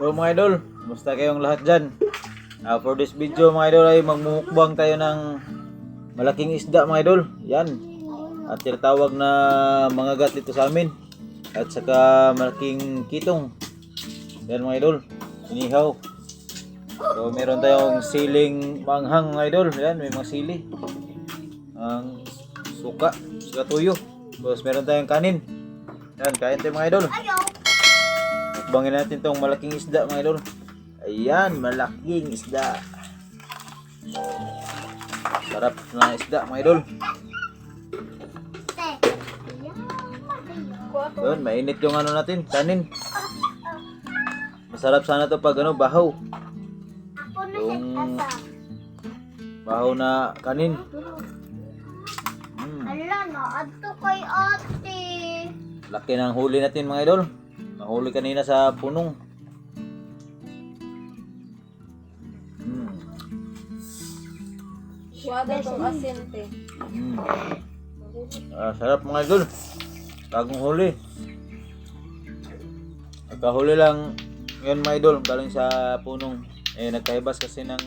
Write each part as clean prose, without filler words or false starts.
Hello, mga idol, kumusta kayong lahat dyan? For this video, mga idol, ay magmumukbang tayo ng malaking isda, mga idol. Yan. At tinatawag na mga gat dito sa amin. At saka malaking kitong. Yan, mga idol, inihaw. So meron tayong siling manghang, mga idol. Yan, may mga sili. Ang suka, suka tuyo. Tapos meron tayong kanin. Yan, kain tayo, mga idol. Mukbangin natin tong malaking isda, mga idol. Ayan, malaking isda. Sarap na isda, mga idol. Yun, mainit yung ano natin, kanin. Masarap sana to pag ano, bahaw. Yung bahaw na kanin. Ala na, adto kay ate. Laki ng huli natin, mga idol. Nahuli kanina sa punong. Wada tong asin te. Ah, sarap, mga idol. Bagong huli. Nagkahuli lang ngayon, mga idol. Galing sa punong. Eh, nagkahibas kasi ng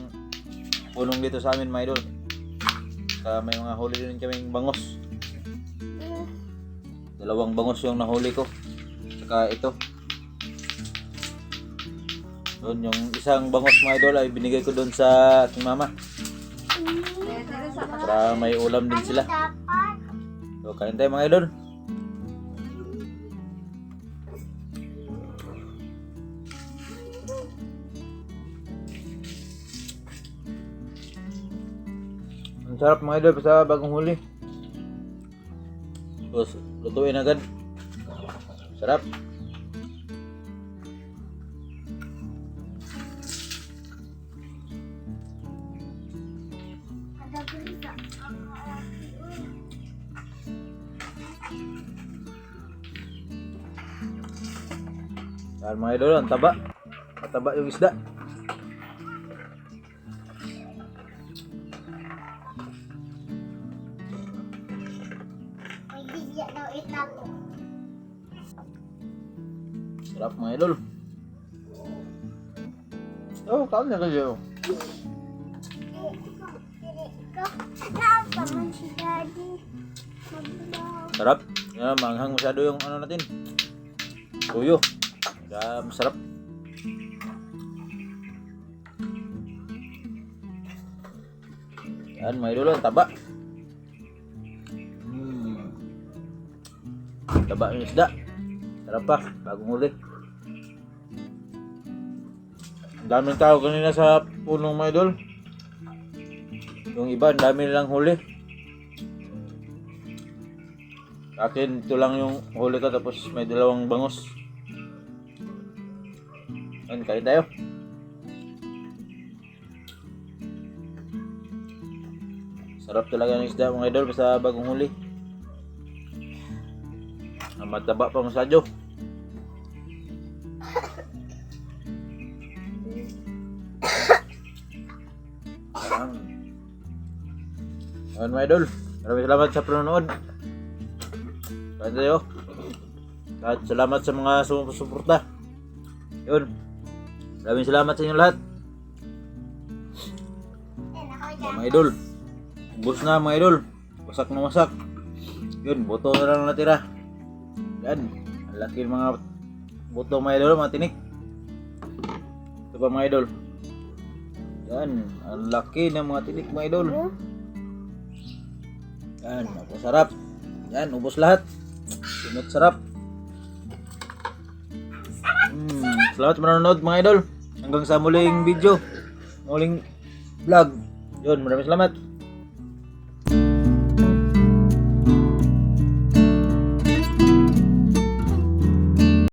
punong dito sa amin, mga idol. Saka may mga huli din kaming bangos. Dalawang bangos yung nahuli ko. Saka ito. Doon, yung isang bangos, mga idol, ay binigay ko doon sa aking mama. Para may ulam din sila. Dapat. So, kain tayo, mga idol. Ang sarap, mga idol, sa bagong huli. Tapos lutuin agad. Sarap. Yan, mga idol, ang taba. Mataba yung isda. May bigyan daw itako. Sarap, mga idol. Oh, kaon na kayo. Napa man si daddy. Maglaw. Sarap. Yan, maanghang masyado yung ano natin. Tuyo. Kaya masarap. Yan, mga idol, ang taba. Taba yung isda. Sarap pa, bagong huli. Ang daming tao kanina sa punong, mga idol. Yung iba, ang dami nilang huli. Akin, ito lang yung huli ko, tapos may dalawang bangus. Ayun, kain tayo. Sarap talaga ng isda, mga idol, basta bagong huli. Ang mataba pa masyado. Ayan. Ayun, mga idol. Maraming salamat sa panonood. Kain tayo. At salamat sa mga sumusuporta. Yun. Maraming salamat sa inyo lahat. Mga idol. Ubus na, mga idol. Wasak na wasak. Yun, buto na lang natira. Yan. Ang laki ng mga buto, mga idol, mga tinik. Ito pa, mga idol. Yan. Ang laki ng mga tinik, mga idol. Yan. Sarap. Yan, ubos lahat. Sinot sarap. Salamat sa manonood, mga idol. Hanggang sa muling video. Muling vlog. Yun, maraming salamat.